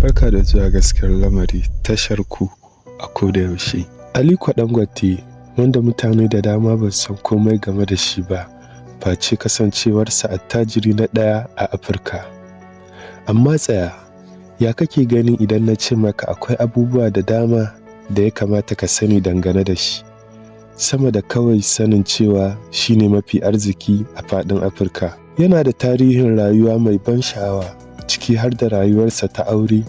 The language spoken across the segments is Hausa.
Barka da zuwa Gaskiyar Lamari, tashar ku a koda yaushe. Aliko Dangote, wanda mutane da dama ba su san komai game da shi ba face kasancewarsa attajiri na ɗaya a Afirka. Amma tsaya, ya kake gani idan na ce maka akwai abubuwa da dama da ya kamata ka sani dangane da shi, sama da kawai sanin cewa shi ne mafi arziki a faɗin Afirka? Yana da tarihin rayuwa mai ban sha'awa, ciki har da rayuwarsa ta aure,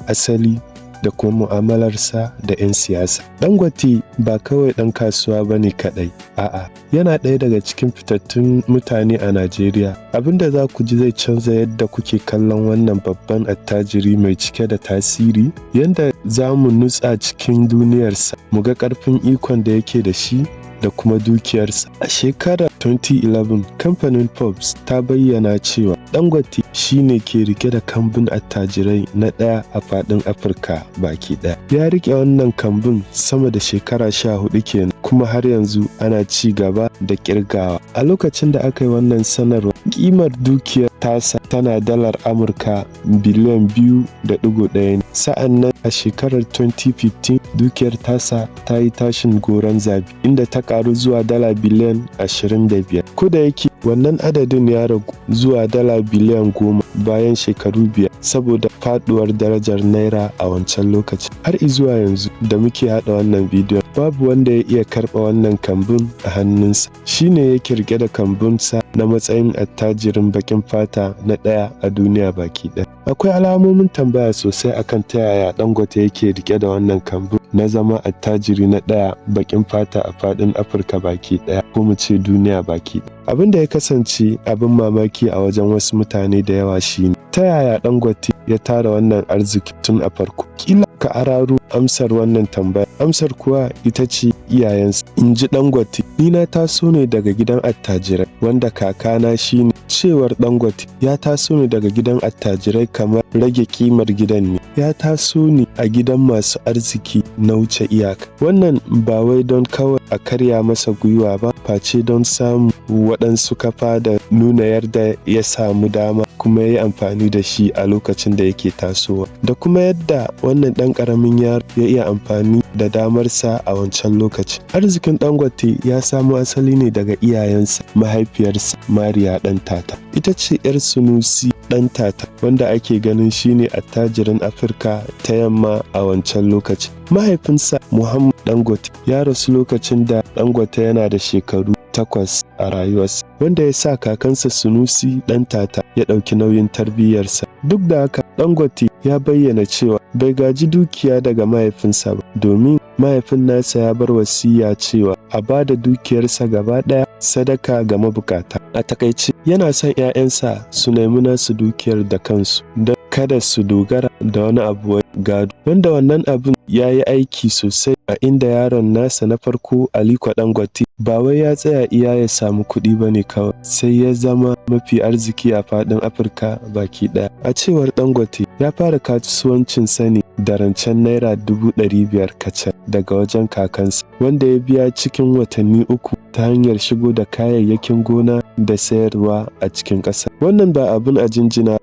asali, da kuma mu'amalarsa da 'yan siyasa. Dangote ba kawai ɗan kasuwa ba ne kaɗai, a'a, yana ɗaya daga cikin fitattun mutane a Najeriya. Abin da za ku ji zai canza yadda kuke kallon wannan babban attajiri mai cike da tasiri, yanda za mu nutsa cikin duniyarsa, mu ga ƙarfin ikon da yake da shi da kuma dukiyarsa. A shekarar 2011, kamfanin Forbes ta bayyana cewa Dangote shi ne ke rike da kambun attajirai na ɗaya a faɗin Afirka baki ɗaya. Ya riƙe wannan kambun sama da shekara 14 kenan, kuma har yanzu ana ci gaba da ƙirgawa. A lokacin da aka yi wannan sanarwa, ƙimar dukiyar tasa tana dalar Amurka biliyan 2.1 ne. Sa'an nan a shekarar 2015, dukiyar tasa ta yi tashin goron zabi, inda ta ƙaru zuwa dala biliyan 25. Ko da yake wannan adadin ya ragu zuwa dala biliyan 10 bayan shekaru 5 saboda faɗuwar darajar naira a wancan lokacin. Har izuwa yanzu da muke haɗa wannan bidiyon, babu wanda ya iya karɓe wannan kambun a hannunsa. Shi ne yake riƙe da kambunsa na matsayin attajirin baƙin fata na ɗaya a duniya baki ɗaya. Akwai alamomin tambaya sosai akan ta yaya Dangote yake riƙe da wannan kambun na zama attajiri na ɗaya baƙin fata a faɗin Afirka baki ɗaya, ko mu ce duniya baki ɗaya. Abin da ya kasance abin mamaki a wajen wasu mutane da yawa shine ta yaya Dangote ya tara wannan arziki tun a farko? Kila ka hararo amsar wannan tambaya. Amsar kuwa ita ce iyayensa. In ji Dangote, "Ni na taso ne daga gidan attajirai, wanda kakana shine." Cewar Dangote, ya taso ne daga gidan attajirai kamar rage kimar gidan ne. Ya taso ne a gidan masu arziki na wuce iyaka. Wannan ba wai don kawai a karya masa gwiwa ba, face don samun waɗansu kafa da nuna yadda ya samu dama kuma ya yi amfani da shi a lokacin da yake tasowa. Da kuma yadda wannan ɗan ƙaramin yaro ya iya amfani da damarsa a wancan lokaci. Arzikin Dangote ya samo asali ne daga iyayensa, mahaifiyarsa Mariya Ɗantata. Ita ce 'yar Sunusi Ɗantata, wanda ake ganin shine attajirin Afirka ta Yamma a wancan lokaci. Mahaifinsa Muhammad Dangote ya rasu lokacin da Dangote yana da shekaru 8 a rayuwarsa, wanda ya sa kakansa Sunusi Ɗantata ya ɗauki nauyin tarbiyyarsa. Duk da haka, Dangote ya bayyana cewa bai gaji dukiya daga mahaifinsa ba, domin mahaifin nasa ya bar wasiyya cewa a ba da dukiyarsa gaba ɗaya sadaka ga mabukata. A takaice, yana son 'ya'yansa su nemi nasu dukiyar da kansu don kada su dogara da wani abu wai gado. Wanda wannan abun ya yi aiki sosai, a inda yaron nasa na farko, Aliko Dangote, ba wai ya tsaya iya ya samu kuɗi ba ne kawai, sai ya zama mafi arziki a faɗin Afirka baki ɗaya. A cewar Dangote, ya fara kasuwancinsa ne da rancen naira 500,000 kacal daga wajen kakansa, wanda ya biya cikin watanni 3 ta hanyar shigo da kayayyakin gona da sayarwa a cikin ƙasa. Wannan ba abin a jinjina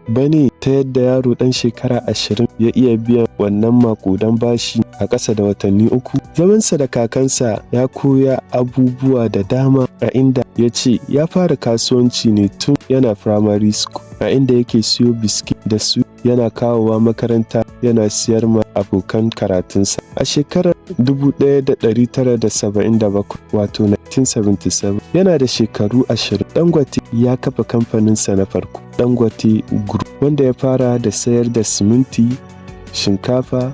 ba ne ta yadda yaro ɗan shekara 20 ya iya biyan wannan maƙudan bashi a ƙasa da watanni 3? Zamansa da kakansa ya koya abubuwa da dama, a inda ya ce ya fara kasuwanci ne tun yana primary school, a inda yake siyo biskit da su yana kawowa makaranta yana siyar ma abokan karatunsa. A shekarar 1977, wato 1977, yana da shekaru 20, Dangote ya kafa kamfaninsa na farko, Dangote Group, wanda ya fara da sayar da siminti, shinkafa,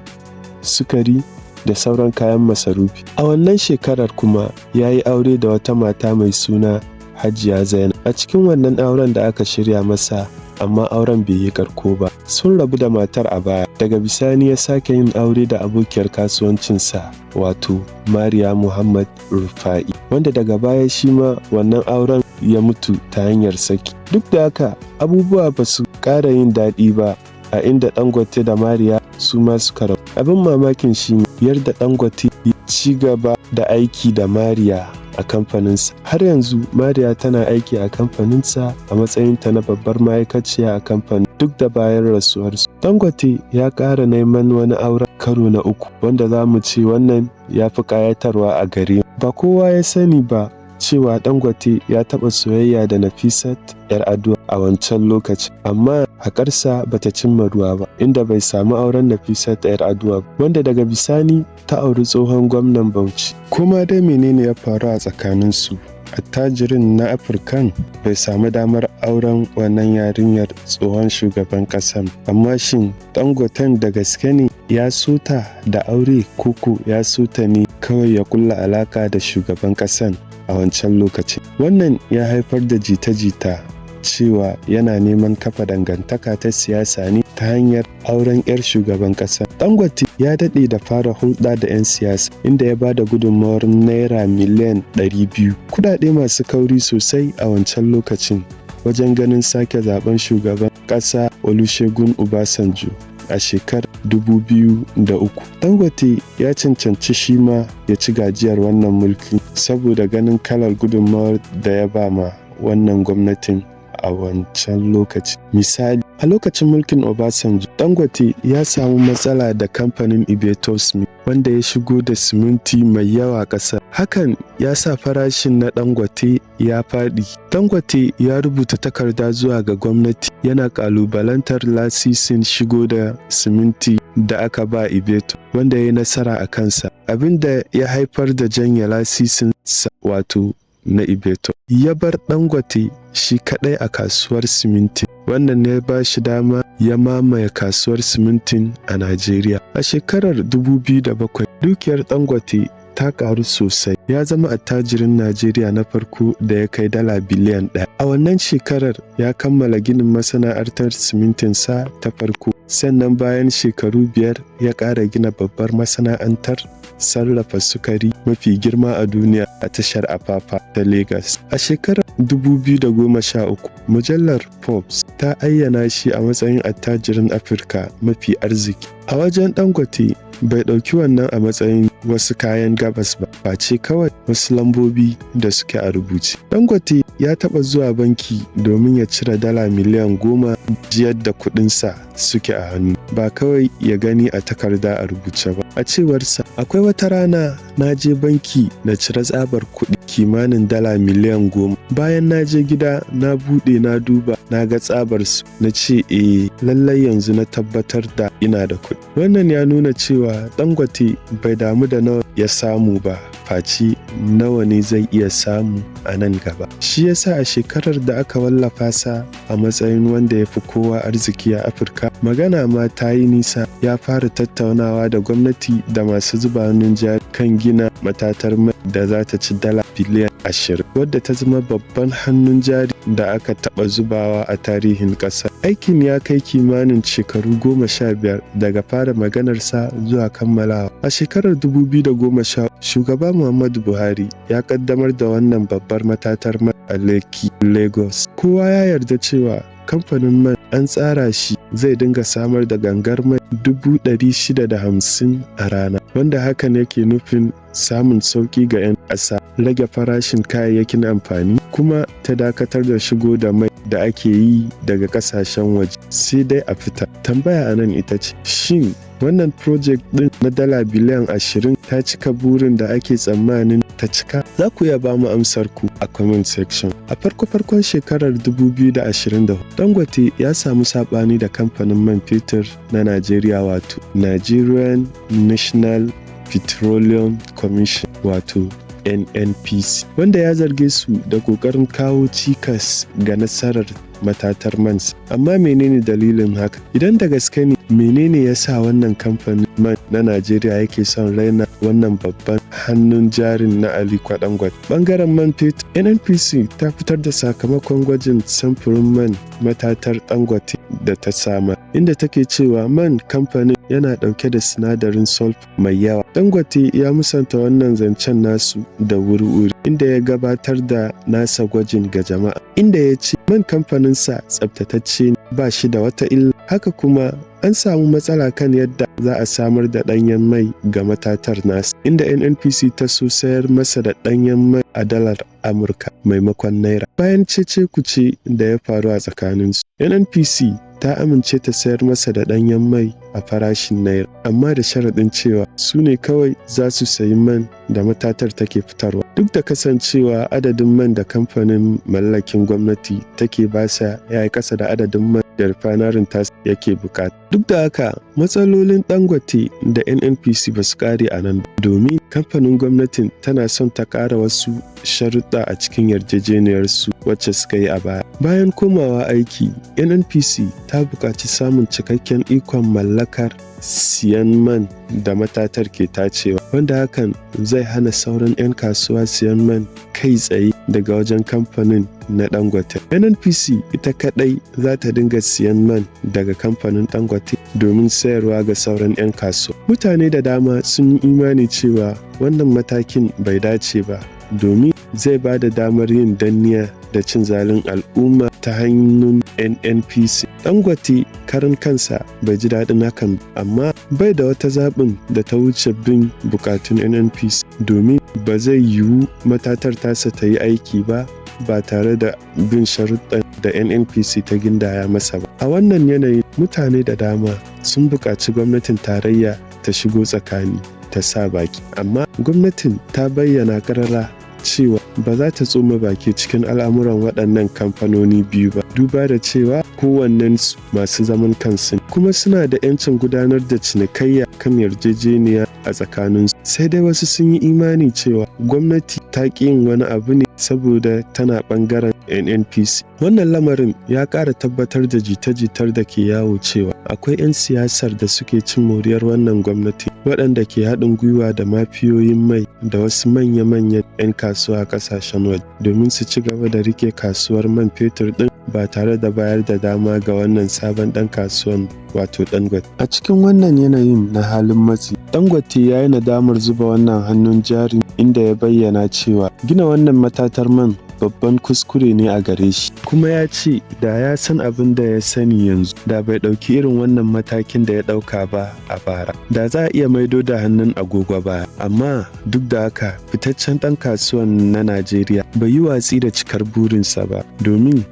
sukari da sauran kayan masarufi. A wannan shekarar kuma ya yi aure da wata mata mai suna Hajiya Zainab. A cikin wannan auren da aka shirya masa, amma auren bai yi ƙarko ba. Sun rabu da matar a baya. Daga bisani ya sake yin aure da abokiyar kasuwancinsa, wato Mariya Muhammad Rufa'i, wanda daga baya shi ma wannan auren ya mutu ta hanyar saki. Duk da haka, abubuwa ba su ƙara yin daɗi ba, a inda Dangote da Mariya su ma suka rabu. Abin mamakin shi ne yadda Dangote ya ci gaba da aiki da Mariya a kamfaninsa. Har yanzu Mariya tana aiki a kamfaninsa a matsayinta na babbar ma'aikaciya a kamfanin duk da bayan rasuwarsu. Dangote ya ƙara neman wani auren karo na uku, wanda za mu ce wannan ya fi ƙayatarwa a gare mu. Ba kowa ya sani ba cewa Dangote ya taɓa soyayya da Nafisat 'Yar'adua a wancan lokacin, amma haƙarsa ba ta cimma ruwa ba, inda bai samu auren Nafisat 'Yar'adua ba, wanda daga bisani ta auri tsohon gwamnan Bauchi. Koma dai menene ya faru a tsakaninsu, attajirin na Afirkan bai samu damar auren wannan yarinyar tsohon shugaban ƙasan. Amma shin Dangoten da gaske ne ya so ta da aure koko ya so ta ne kawai ya ƙulla alaƙa da shugaban ƙasan a wancan lokacin? Wannan ya haifar da jita-jita cewa yana neman kafa dangantaka ta siyasa ne ta hanyar auren 'yar shugaban ƙasa. Dangote ya daɗe da fara hulɗa da 'yan siyasa, inda ya ba da gudunmawar naira miliyan 200, kuɗaɗe masu kauri sosai a wancan lokacin, wajen ganin sake zaben shugaban ƙasa Olusegun Obasanjo a shekarar 2003. Dangote ya cancanci shi ma ya ci gajiyar wannan mulki saboda ganin kalar gudunmawar da ya ba ma wannan gwamnatin a wancan lokaci. Misali, a lokacin mulkin Obasanjo, Dangote ya samu matsala da kamfanin Ibeto Cement, wanda ya shigo da siminti mai yawa ƙasar. Hakan ya sa farashin na Dangote ya faɗi. Dangote ya rubuta takarda zuwa ga gwamnati yana ƙalubalantar lasisin shigo da siminti da aka ba Ibeto, wanda ya yi nasara a kansa, abin da ya haifar da janye lasisin sa, wato na Ibeto. Ya bar Dangote shi kaɗai a kasuwar siminti. Wannan ne ya ba shi dama ya mamaye kasuwar simintin a Najeriya. A shekarar 2007, dukiyar Dangote ta ƙaru sosai. Ya zama attajirin Najeriya na farko da ya kai dala biliyan 1. A wannan shekarar ya kammala ginin masana'antar simintinsa ta farko. Sannan bayan shekaru 5 ya ƙara gina babbar masana'antar sarrafa sukari mafi girma a duniya a tashar Apapa ta Legas. A shekarar 2013, mujallar Forbes ta ayyana shi a matsayin attajirin Afirka mafi arziki. A wajen Dangote, bai ɗauki wannan a matsayin wasu kayan gabas ba, face kawai wasu lambobi da suke a rubuce. Dangote ya taɓa zuwa banki domin ya cire dala miliyan 10 yadda kuɗinsa suke a hannu, ba kawai ya gani a takarda a rubuce ba. A cewarsa, "Akwai wata rana na je banki na cire tsabar kuɗi kimanin dala miliyan 10. Bayan na je gida na buɗe na duba na ga tsabar su, na ce eh, lallai yanzu na tabbatar da ina da kuɗi." Wannan ya nuna cewa Dangote bai damu da nawa ya samu ba, face nawa ne zai iya samu a nan gaba. Shi yasa a shekarar da aka wallafa sa a matsayin wanda ya fi kowa arziki a Afirka, magana ma ta yi nisa, ya fara tattaunawa da gwamnati da masu zuba hannun jari kan gina matatar mai da za ta ci dala biliyan 20, wadda ta zama babban hannun jari da aka taɓa zubawa a tarihin ƙasar. Aikin ya kai kimanin shekaru 15 daga fara maganarsa zuwa kammalawa. A shekarar 2010, Shugaba Muhammadu Buhari ya ƙaddamar da wannan babbar matatar mai a Lekki, Lagos. Kowa ya yarda cewa kamfanin man an tsara shi zai dinga samar da gangar mai 650,000 a rana, wanda hakan yake nufin samun sauƙi ga 'yan ƙasa, rage farashin kayayyakin amfani, kuma ta dakatar da shigo da mai da ake yi daga ƙasashen waje sai dai a fita. Tambaya a nan ita ce, shin wannan project ɗin na dala biliyan 20 ta cika burin da ake tsammanin ta cika? Za ku iya ba mu amsar ku a comment section. A farko-farkon shekarar 2024, Dangote ya samu saɓani da kamfanin man fetur na Najeriya, wato Nigerian National Petroleum Commission, wato NNPC, wanda ya zarge su da ƙoƙarin kawo cikas ga nasarar matatar man. Amma menene dalilin haka? Idan da gaske ne, menene ya sa wannan kamfanin man na Najeriya yake son raina wannan babban hannun jarin na Aliko Dangote? Bangaren man fetur, NNPC ta fitar da sakamakon gwajin samfurin man matatar Dangote da ta samar, inda take cewa man kamfanin yana ɗauke da sinadarin sulfur mai yawa. Dangote ya musanta wannan zancen nasu da wuri-wuri, inda ya gabatar da nasa gwajin ga jama'a, inda ya ce man kamfaninsa tsaftatacce ne, ba shi da wata illa. Haka kuma an An samu matsala kan yadda za a samar da ɗanyen mai ga matatar nasa, inda NNPC ta so sayar masa da ɗanyen mai a dalar Amurka maimakon Naira. Bayan cece-kuce da ya faru a tsakaninsu, NNPC ta amince ta sayar masa da ɗanyen mai a farashin Naira, amma da sharaɗin cewa su ne kawai za su sayi man da matatar take fitarwa. Duk da kasancewa adadin man da kamfanin mallakin gwamnati take basa ya yi ƙasa da adadin man da refinery tasa yake buƙata. Duk da haka, matsalolin Dangote da NNPC ba su ƙare a nan ba, domin kamfanin gwamnatin tana son ta ƙara wasu sharuɗɗa a cikin yarjejeniyarsu wacce suka yi a baya. Bayan komawa aiki, NNPC ta buƙaci samun cikakken ikon mallakar siyan man da matatar ke tacewa, wanda hakan zai hana sauran 'yan kasuwa siyan man kai tsaye daga wajen kamfanin na Dangote. NNPC ita kaɗai za ta dinga siyan man daga kamfanin Dangote domin sayarwa ga sauran 'yan kasuwa. Mutane da dama sun yi imani cewa wannan matakin bai dace ba, domin zai ba da damar yin danniya da cin zalin al'umma ta hannun NNPC. Dangote karan kansa bai ji daɗin hakan, amma bai da wata zaɓin da ta wuce bin buƙatun NNPC, domin ba zai yiwu matatar tasa ta yi aiki ba ba tare da bin sharuɗɗan da NNPC ta gindaya masa ba. A wannan yanayin, mutane da dama sun buƙaci gwamnatin tarayya ta shigo tsakani ta sa baki, amma gwamnatin ta bayyana ƙarara cewa ba za ta tsoma baki cikin al'amuran waɗannan kamfanoni biyu ba, duba da cewa kowannensu masu zaman kansu kuma suna da 'yancin gudanar da cinikayya kan yarjejeniya a tsakaninsu. Sai dai wasu sun yi imani cewa gwamnati ta ƙi yin wani abu ne saboda tana ɓangaren NNPC. Wannan lamarin ya ƙara tabbatar da jita-jitar da ke yawo cewa akwai 'yan siyasar da suke cin moriyar wannan gwamnati, waɗanda ke haɗin gwiwa da mafiyoyin mai da wasu manya-manyan 'yan kasuwa a ƙasashen waje domin su ci gaba da riƙe kasuwar man fetur ɗin ba tare da bayar da dama ga wannan sabon ɗan kasuwan, wato Dangote. A cikin wannan yanayin na halin matsi, Dangote ya yi nadamar zuba wannan hannun jari, inda ya bayyana cewa gina wannan matatar man babban kuskure ne a gare shi, kuma ya ce da ya san abin da ya sani yanzu, da bai ɗauki irin wannan matakin da ya ɗauka ba a bara. Da za a iya maido da hannun agogo baya. Amma duk da haka, fitaccen ɗan kasuwan na Najeriya bai yi watsi da cikar burinsa ba, domin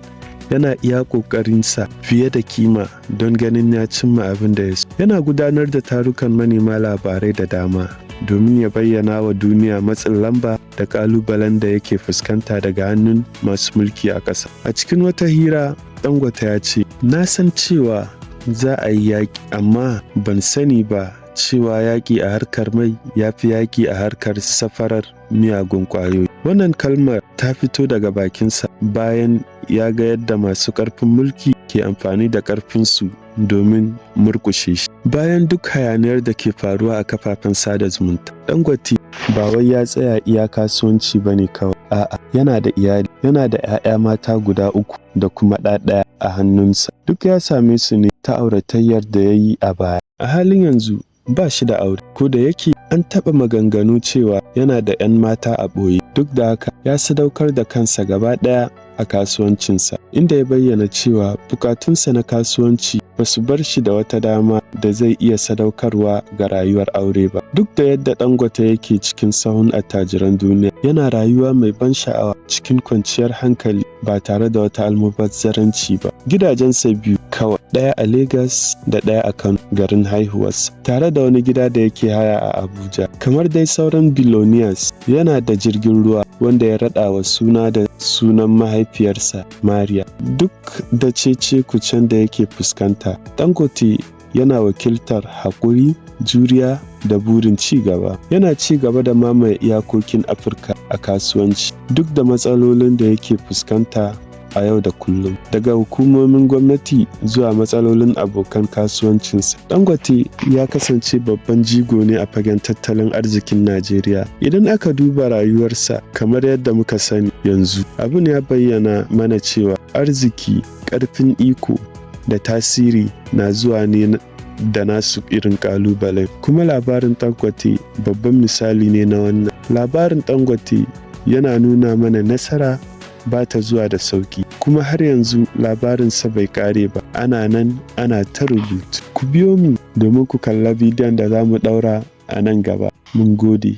yana iya ƙoƙarinsa fiye da kima don ganin ya cimma abin da ya so. Yana gudanar da tarukan manema labarai da dama domin ya bayyana wa duniya matsin lamba da ƙalubalen da yake fuskanta daga hannun masu mulki a ƙasa. A cikin wata hira, Dangote ya ce, "Na san cewa za a yi yaƙi, amma ban sani ba cewa yaƙi a harkar mai ya fi yaƙi a harkar safarar miyagun ƙwayoyi." Wannan kalmar ta fito daga bakinsa bayan ya ga yadda masu ƙarfin mulki ke amfani da ƙarfinsu domin murƙushe shi. Bayan duk hayaniyar da ke faruwa a kafafen sada zumunta, Dangote ba wai ya tsaya iya kasuwanci ba ne kawai, a'a, yana da iyali, yana da 'ya'ya mata guda uku da kuma ɗa ɗaya a hannunsa. Duk ya same su ne ta auratayyar da ya yi a baya. A halin yanzu ba shi da aure, ko da yake an taɓa maganganu cewa yana da 'yan mata a ɓoye. Duk da haka, ya sadaukar da kansa gaba ɗaya a kasuwancinsa, inda ya bayyana cewa bukatunsa na kasuwanci ba su bar shi da wata dama da zai iya sadaukarwa ga rayuwar aure ba. Duk da yadda Dangote yake cikin sahun attajiran duniya, yana rayuwa mai ban sha'awa cikin kwanciyar hankali ba tare da wata almubazzaranci ba. Gidajensa biyu kawai, ɗaya a Legas da ɗaya a Kano, garin haihuwarsa, tare da wani gida da yake haya a Abuja. Kamar dai sauran billionaires, yana da jirgin ruwa wanda ya raɗa wa suna da sunan mahaifiyarsa, Maria. Duk da cece-kucen da yake fuskanta, Dangote yana wakiltar haƙuri, juriya da burin ci gaba. Yana ci gaba da mamaye iyakokin Afirka a kasuwanci, duk da matsalolin da yake fuskanta a yau da kullum, daga hukumomin gwamnati zuwa matsalolin abokan kasuwancinsa. Dangote ya kasance babban jigo ne a fagen tattalin arzikin Najeriya. Idan aka duba rayuwarsa kamar yadda muka sani yanzu, abin ya bayyana mana cewa arziki, ƙarfin iko da tasiri na zuwa ne da nasu irin ƙalubalen. Kuma labarin Dangote babban misali ne na wannan. Labarin Dangote yana nuna mana nasara ba ta zuwa da sauƙi, kuma Kuma har yanzu labarinsa bai ƙare ba, ana nan ana ta rubutu. Ku biyo mu domin ku kalla bidiyon da za mu ɗaura a nan gaba. Mun gode.